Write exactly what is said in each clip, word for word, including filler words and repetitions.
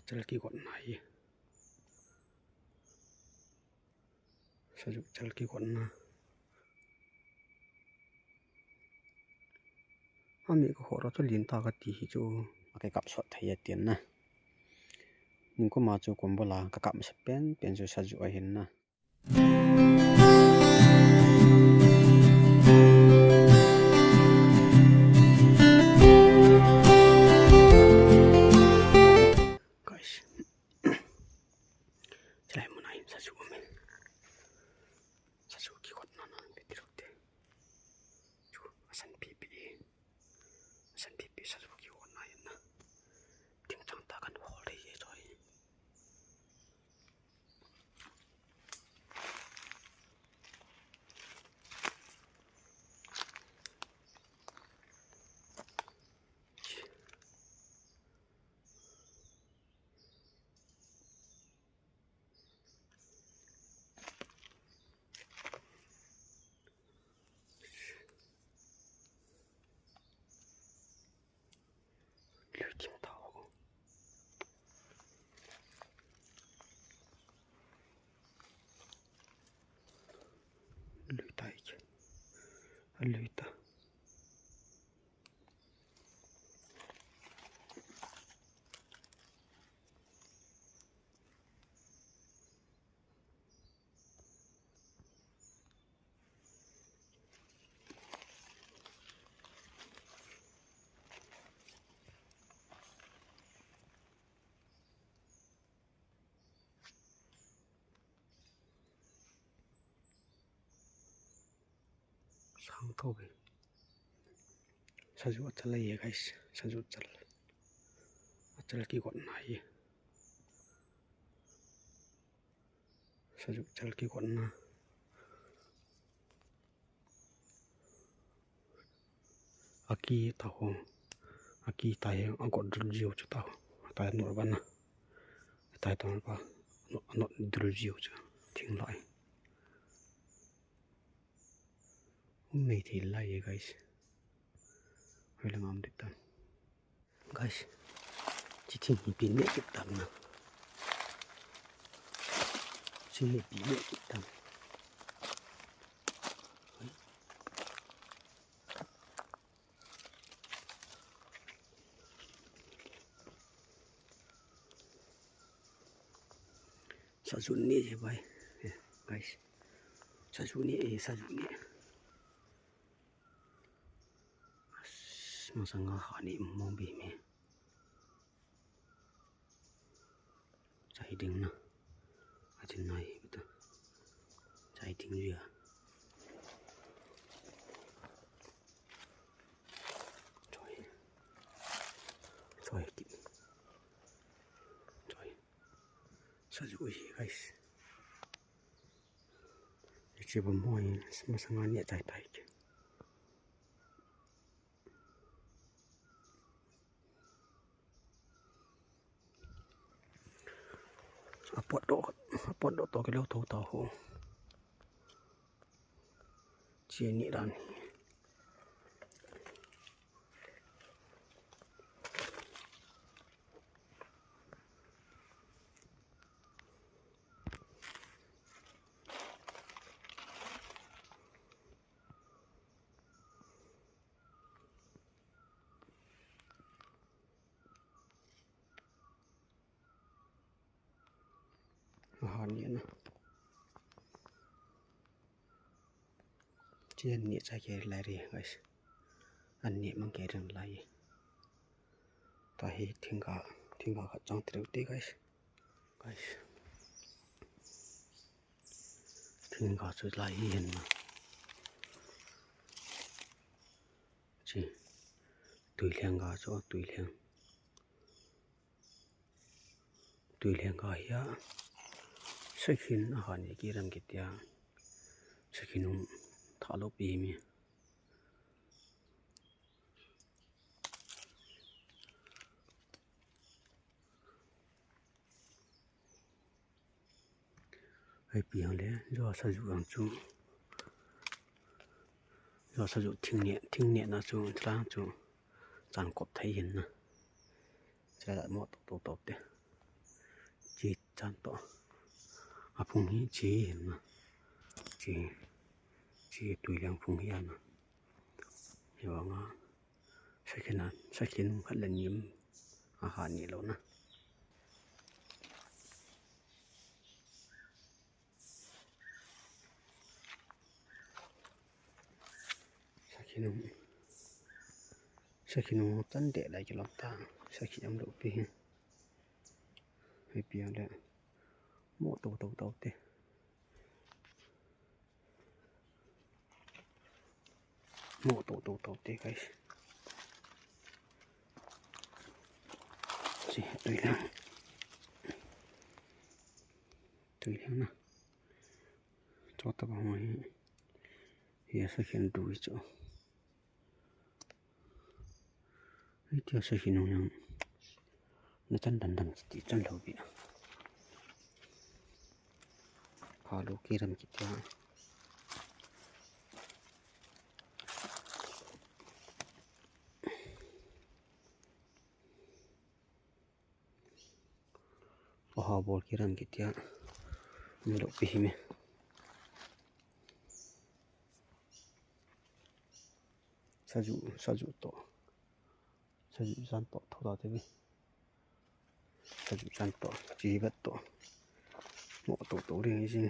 Chal kigotna hi. Sajuh chal kigotna. Ami ka hora chu lin ta ka ti hi chu. Ake kap sot thei a tin na. Ningkuma chu kombol a ka kap masa pen pen chu sajuh ahin na. Guys. Chulai mun a hin sajuh um e. Sajuh kigotna na, pe ti lou te. Chu, asan pi pi. Asan pi pi sajuh kigotna ahin na. Thingchang tah kan hol thei e choi. Lui kim tao. Lui tai. Lui ta. Sang tho ve. Sajuh achal e guys. Sajuh chal. Achal kigotna e. Sajuh chal kigotna. Aki ta ho. Aki ta he agot dul jiu chu ta ho. Ta he nor bana. Ta he nor ba. Not dul jiu chu. Thing lai. Um mei thei lai e guys. Hoi le ngam dik tan. Guys, chi thing hi pi ne kit tam na. Chi hi pi ne kit tam. Sajuh ne je bai. Eh, guys. Sajuh ne, eh, sajuh ne. Masanga hani mo bi me. Chai ding na. Achin nai bita. Chai ding ya. Choi. Choi ki. Choi. Sajuh hi guys. Ichi bom hoi masanga ni chai tai ki. Apot do, apot do to kilo to to ho. Chi ni dan. Ahan ni na. Chi an ni cha ke lai re guys. An ni mang ke ring lai. Ta hi thingga, thingga khat chang tiu te guys. Guys. Thingga chu lai hi hen na. Chi. Tuilheng ga chu tuilheng. Tuilheng ga hi a. Sakhin ahan ni ki ram ki tia. Sakhin um tha lo pi mi. Ai pi hang le, jo sajuh ang chu. Jo sajuh thing ne, thing ne na chu, tlang chu. Chan kop thei hin na. Cha mo to to to te. Chi chan to. A phung hi chi hin na. Chi, chi tuileng phung hi ana. Hi vanga. Sakhi na, sakhi nung khat le ni um. A ha ni lo na. Sakhi nung. Sakhi nung tan de lai kilom ta. Sakhi am lo pi hi. Hi pi le. Mo to to to te. Mo to to to te, guys. Chi tuileng. Tuileng na. Cho ta ba mo hi. Hi sakhi nung dui cho. Hiti a sakhi nung yang. Na chan dan dan ti chan lo bi. Kha lo ki ram kiti a. Oha bol ki ram kiti a. Mi lo pi hi mi. Saju, saju to. Saju jan to tho ta te bi. Saju jan to, chi bat to. Mo to to ring ji.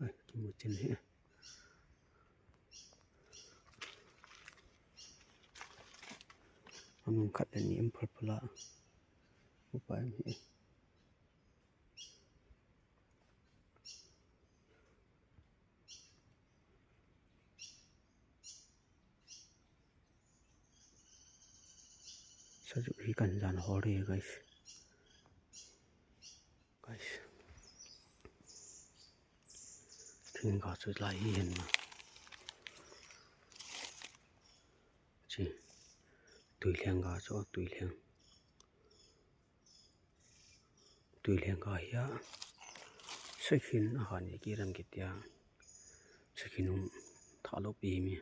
Ai, kimu chen hi. Anung khat le ni um phal phala. Upa em hi. Saju hi kan jan hol ri, guys. Guys. Thing ga chu lai hi hin na. Chi. Tuileng ga chu, tuileng. Tuileng ga hi a. Sakhi nung a ha ni ki ram kiti a. Sakhi nung tha lo pi mi.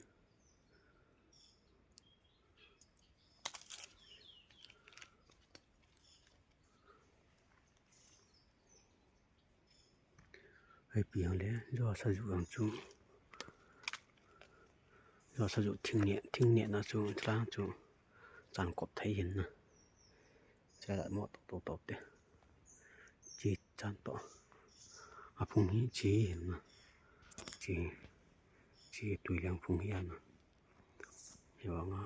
Ai pi hang le, jo saju ang chu. Jo saju thing ne, thing ne na chu, tlang chu. Chan kop thei hin na. Cha mo to to to te. Chi chan to. A phung hi chi hin na. Chi, chi tuileng phung hi ana. Hi vanga.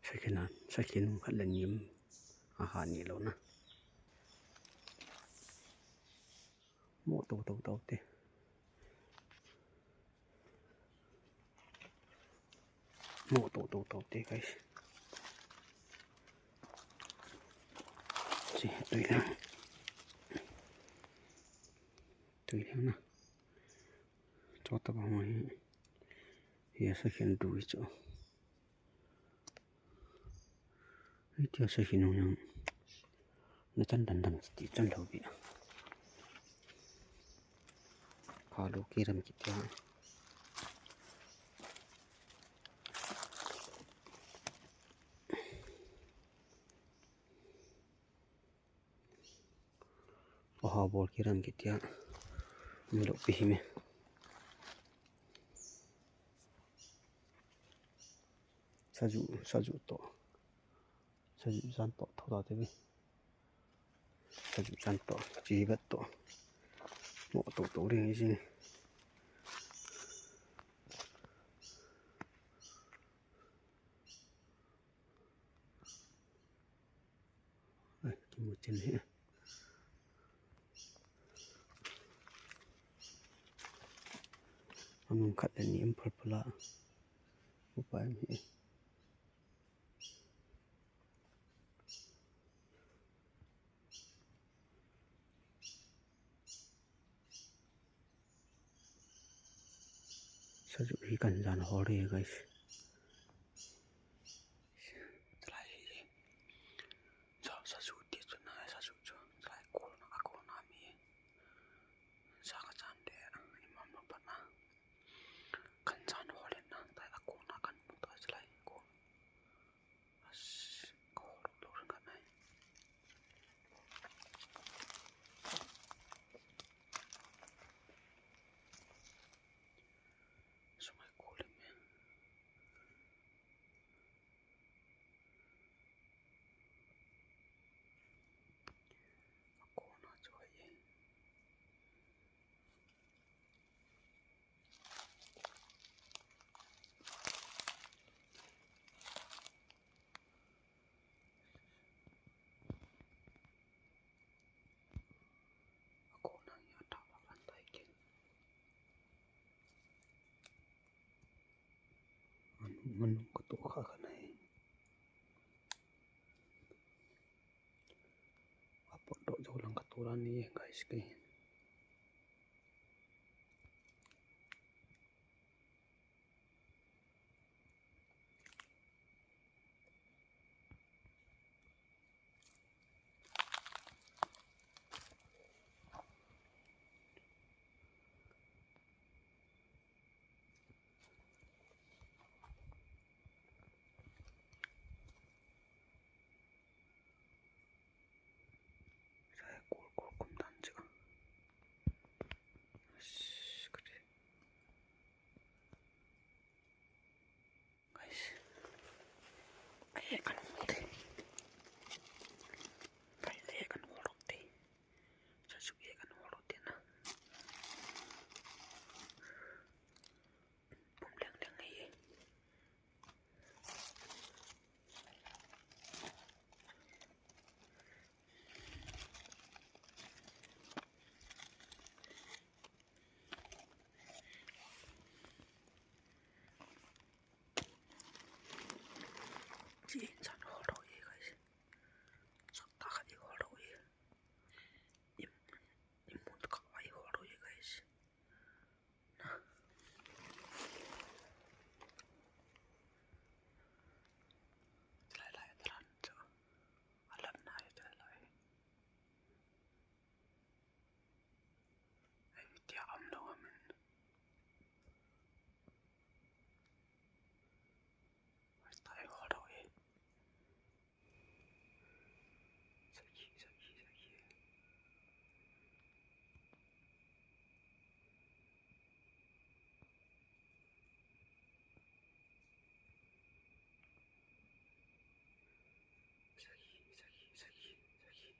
Sakhi na, sakhi nung khat le ni um. A ha ni lo na. Mo to to to te. Mo to to to te, guys. Chi tuileng. Tuileng na. Cho ta ba mo hi. Hi sakhi nung dui cho. Hiti a sakhi nung yang. Na chan dan dan ti chan lo bi. Kha lo ki ram kiti a. Oha bol ki ram kiti a. Mi lo pi hi mi. Saju, saju to. Saju jan to tho ta te bi. Saju jan to, chi bat to. Mo to to ring ji. Ai, kimu chen hi. Anung khat le ni um phal phala. Upa em hi. Saju hi kan jan hol ri, guys. Chalai hi. Sa, saju ti chu na, saju chu. Chalai kol na, a kol na mi. Sa ka chan de, imam lo pat na. Kan jan hol Manung ka to kha kha na hi. Apot do jo lang ka to ra ni guys ke. Sai kol kol kum dan chu. Shh, kati. Guys. Ai, kan te. Ai, ai, kan hol te. Sa su ye kan hol te na. Pum leng leng ye. Chi in chan hol ro ye guys. Chak ta khat i hol ro ye. Im, im mun khat i hol ro ye guys. Lai lai tran chu. Alam na ye lai lai. Ai, tia am lo amen. Ai, tai hol ro ye. Sakhi, sakhi, sakhi. Sakhi, sakhi, sakhi, sakhi.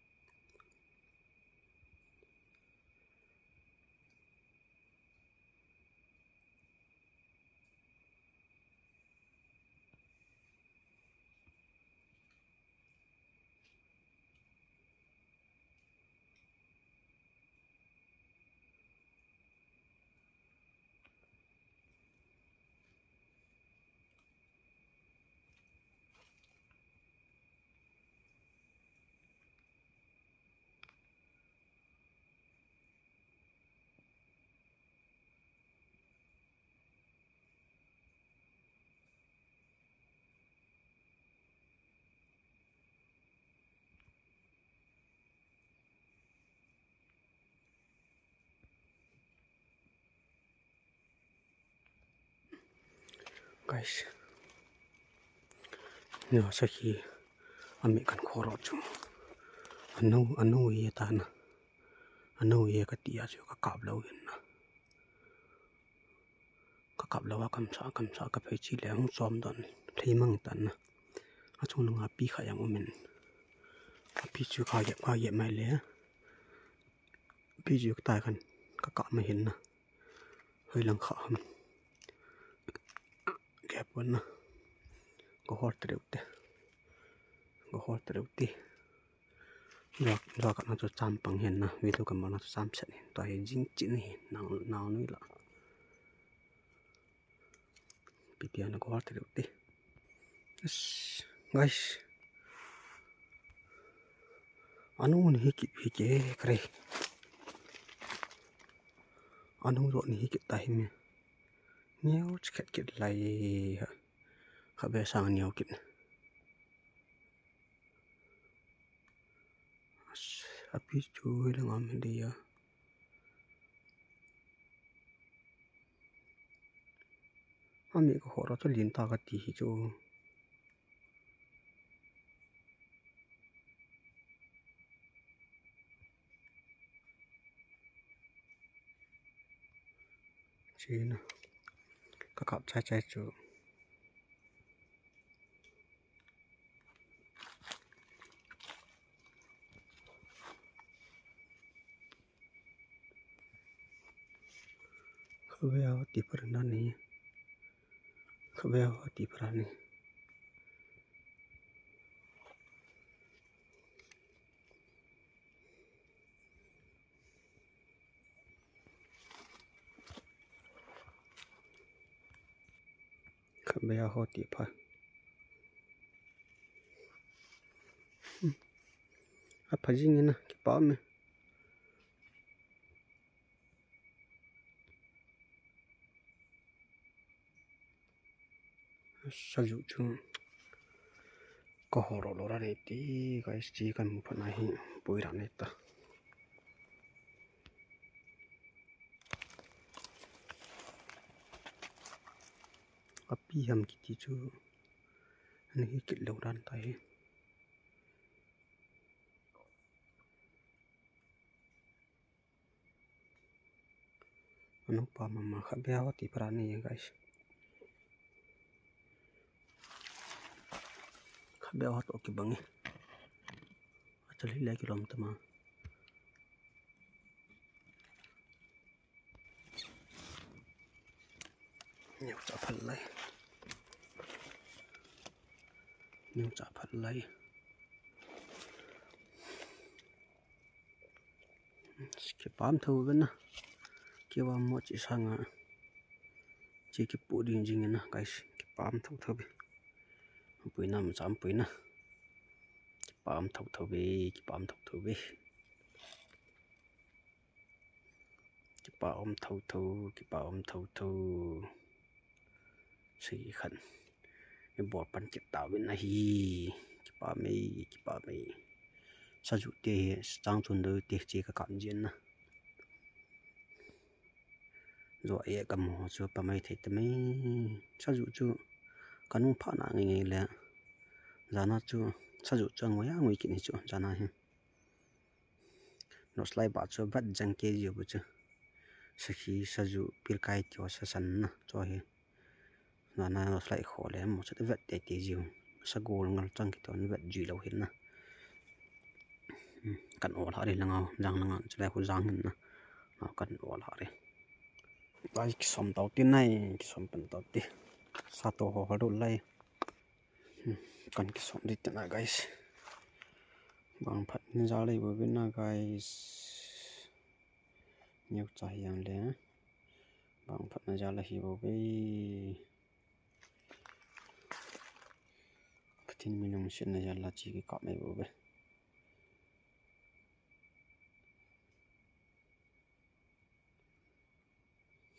Guys, nia sakhi, ami kan khoro chu. Anu, anu ye ta na. Anu ye ka tia chu ka kap lo hin na. Ka kap lo a kamsa, kamsa ka phei chi le hung chom don. Thei mang tan na. A chung nung a pi kha yang umin. A pi chu ka yep, ka yep mai le. Pi chu ka tai kan. Ka kap mai hin na. Hoi lang kha ham. Kep wan na. Ka hol te reu te. Ka hol te reu te. Jua, jua ka na chu cham pang hin na. Video ka ma na chu cham set hin. Tua hi jing chin hin. Nang, nang nui la. Pi tia na ka hol te reu te. Yes, guys. Anu ni hi kit hi ke kre. Anu ro ni hi kit ta hi me. Neo chikhet kit lai ha. Kha be sang neo kit. As, api chu hi la ngam hi de ya. Ami ka horo chu lin ta ka ti hi chu. China. Ka kap chai chai chu. Khabe a ti phara ni. Khabe a ti phara ni. Khabeya ho ti pha. Apha jing e na, kipah me. Saju chu kahol lou lou ra nei ti, guys, chi kan mu phat na hi pui ra nei ta. Api ham kiti chu ani hi kit lou dan ta hi. Anu pa mama khabeya ho ti pha ra nei, guys. Khabeya ho to kibang e. Achal hi le kilom tama. Neu cha phat lai. Neu cha phat lai. Kipah um thou ve na. Kiva mo chi sanga. Chi kipu ding jing e na, guys. Kipah um thou thou ve. Puina ma cham puina. Kipah um thou thou ve, kipah um thou thou ve. Kipah um thou thou, kipah um thou thou. Sei khat. Ibol pan kit tauvin ahi. Kipah me, kipah me. Saju te hi, chang chun dou te chi kakap jin na. Jo e kamu chu pamai thei tamai. Saju chu kanung pha na ngai ngai le. Jana chu saju chu ngoi a ngoi kit ni chu jana hi. Noslai ba chu vat jang ke ji bu chu. Sakhi saju pirkai tio sasan na cho hi. Jana noslai kho le mo chat vat te te ji. Sagol ngal chang ki ton vat ji lou hin na. Kan ol ha ri langa jang langa chulai khu jang hin na. Kan ol ha ri. Guys, kisom tau ti nai, kisom pan tau ti. Sa to ho ho lai. Kan kisom di ti na, guys. Bang phat ni ja lei bo bin na, guys. Neu cha yang le. Bang phat na ja la hi bo be. Pathen minung sin na ja la chi kikap mai bo be.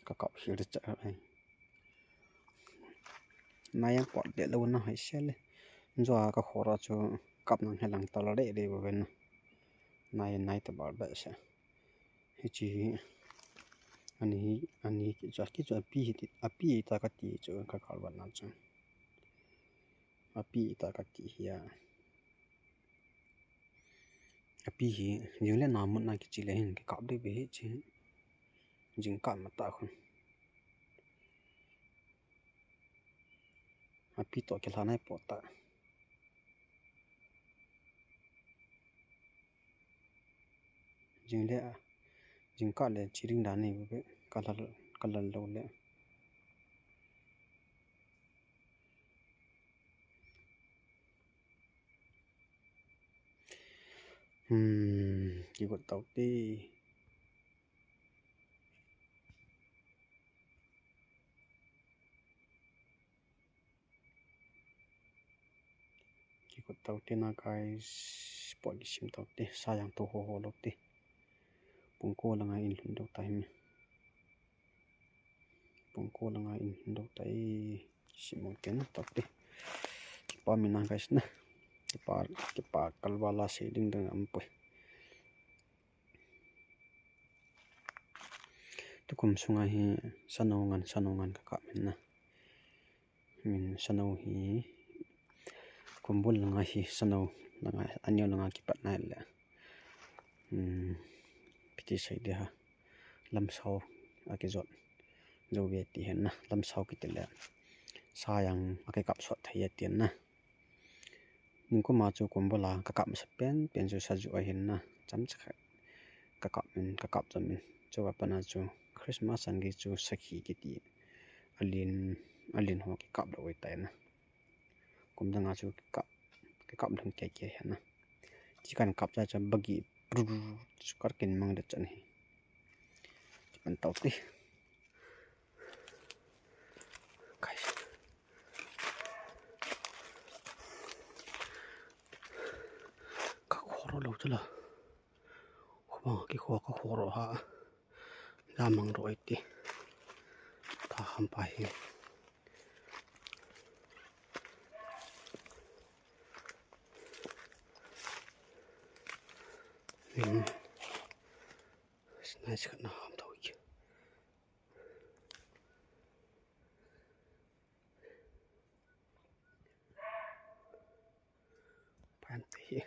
Kakap hil cha ai. Nai yang pot de lo na hai se le. Jua ka khora chu kap nang helang ta la le de bo be na. Nai nai ta bal be se. Hichi hi ani hi, ani hi kichu, kichu api hi ti, api ta kati chu kakal ban na chu. Api ta kati hi a. Api hi jing le na mun na kichi le hin kikap de be hi chi. Jingkah ma ta khun. Api to kilha nai po ta. Jing le a, jingkah le chi ding dan nei bu be, kalal, kalal lo le. Hmm, kigot tau te. Kigot tau te na guys, pot kisim tau te, sa jang to ho ho lo te. Pungko langa in lhun dou ta hi me. Pungko langa in lhun dou ta e, sim mo ken tau te. Kipa mi na guys na. Kipa, kipa kalva la sei ding ding am poi. Tukum sunga hi sano ngan, sano ngan kakap min na. Min sano hi kumbul langa hi sano langa, aneo langa kipat na le. Hmm, piti sei de ha. Lamsao akijot. Jou ve ti hen na. Lamsao kiti le. Sa jang akikap sot thei e ti na. Ningkum a chu kumbul a kakap masa pen, pen chu saju ahin na. Cham cha kha kakap min, kakap cha min. Chu va pana chu Christmas an gi chu sakhi kiti. Alin, alin ho kikap lo tai na. Kum dang a chu kikap, kikap dang ke ke hen na. Chi kan kap cha cha bagi, brrr, chu kar kin mang de chan hi. Chi kan tau ti. Guys. Lo chala. Khumang kikho ka kho ro ha. Damang ro iti. Tha ham pa hi. Hmm. Nice khat na ham tho ki. Pam te hi.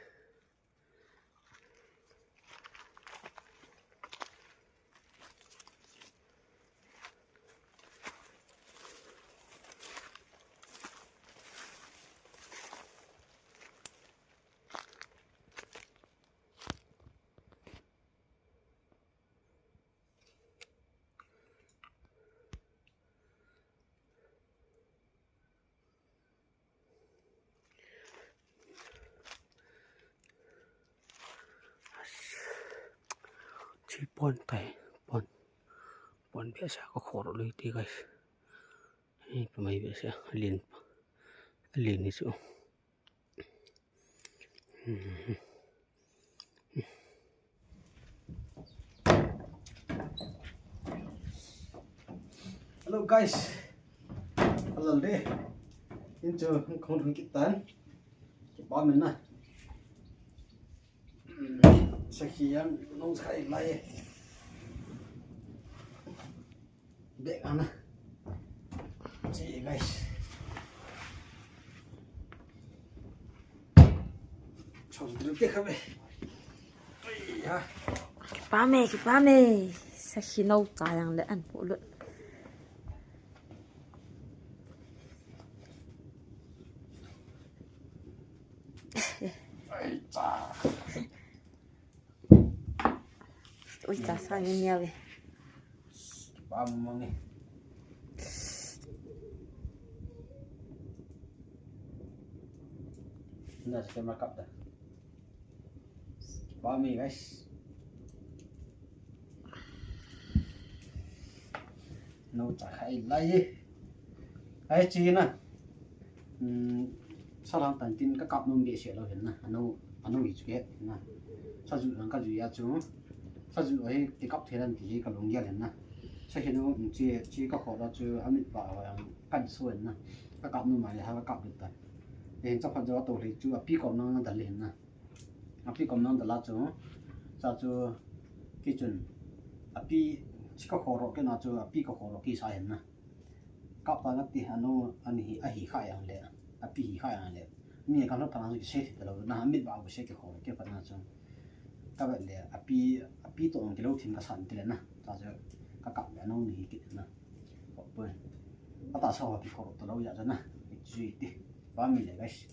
Chi pon tai, pon. Pon behseh a ka kho ro lou te, guys. Hi, pamai behseh a, alen, alen ni chu. Hello guys. Hello de. Incho kong lung kitan. Kipa mena. Sakhi yang nung sai lai. Bek ana. Chi guys. Chom dul te khabe. Ai ya. Kipa me, kipa me. Sakhi nau ta yang le an pu lut. Ai cha. Ui, cha sa nge miau e. Ba mong e. Na sa ma kap da. Ba mi guys. No cha khai lai e. Ai chi na. Salang tan tin ka kap nom behseh lou hin na. Ano, ano hi chu ke na. Sa ju lang ka ju ya chu. Sa ju hi ke kap thei ran ti ka lung ya hin na. Sa hin no chi, chi ka kho da chu amit ba ho yang kan so hin na. Ka kap nom ma le ha ka kap ta. Hin cha pha jo to le chu api ko nang dal hin na. Api kom nang dala chu, cha chu, kichun, api, chi ka kho ro ke na chu, api ka kho ro kisa hin na. Kap ta na ti, ano, ani hi, ahi kha yang le, api hi kha yang le. Mi ka lo pa na chu kise thi ta lou, na mit ba kise ke kho ro ke pa na chu. Ka vet le, api, api to ong ke lo thim ka san ti le na. Cha chu, ka kap le, ano, ni hi ki na. Ko poi. Ata sa ho pi kho ro ta lou ya cha na. Ki chu ti. Ba mi le, guys.